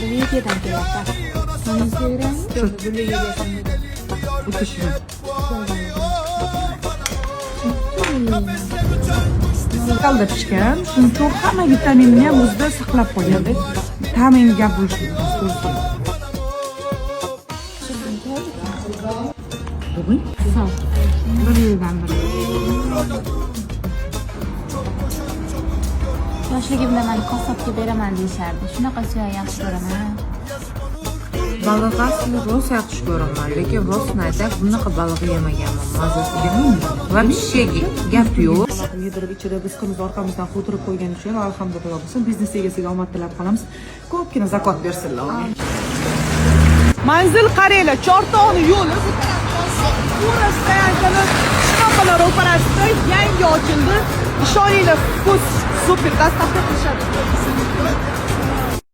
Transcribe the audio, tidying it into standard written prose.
Norvegiyadan kelyapti. Manizga beraymi? O'ta shirin. Kalda pishgan, shuning uchun hamma vitaminini ham o'zida saqlab qolganda, ta'mi endi gap bo'lishi mumkin. Bugun Bir yildan beri. Yoshligimda mani qassobga beraman deyishardi. Shunaqa suyak yaxshi ko'raman. Baliq aslida rosa yaxshi ko'raman, lekin rostini aytay, bunaqa baliq yemaganman mazasiga. Вообще gap yo'q. Yedirib, ichirib, rizqimizni orqamizdan quvdirib qo'ygani uchun alhamdulillah bo'lsin. Biznes egasiga omad tilab qolamiz. Ko'pgina zakot bersinlar. Manzil qaranglar, Chortoqni yo'li bu tarafdan Pura стоянка ni shtapalar ro'parasida yangi ochildi. Ishoninglar, вкус супер, доставка qilishadi.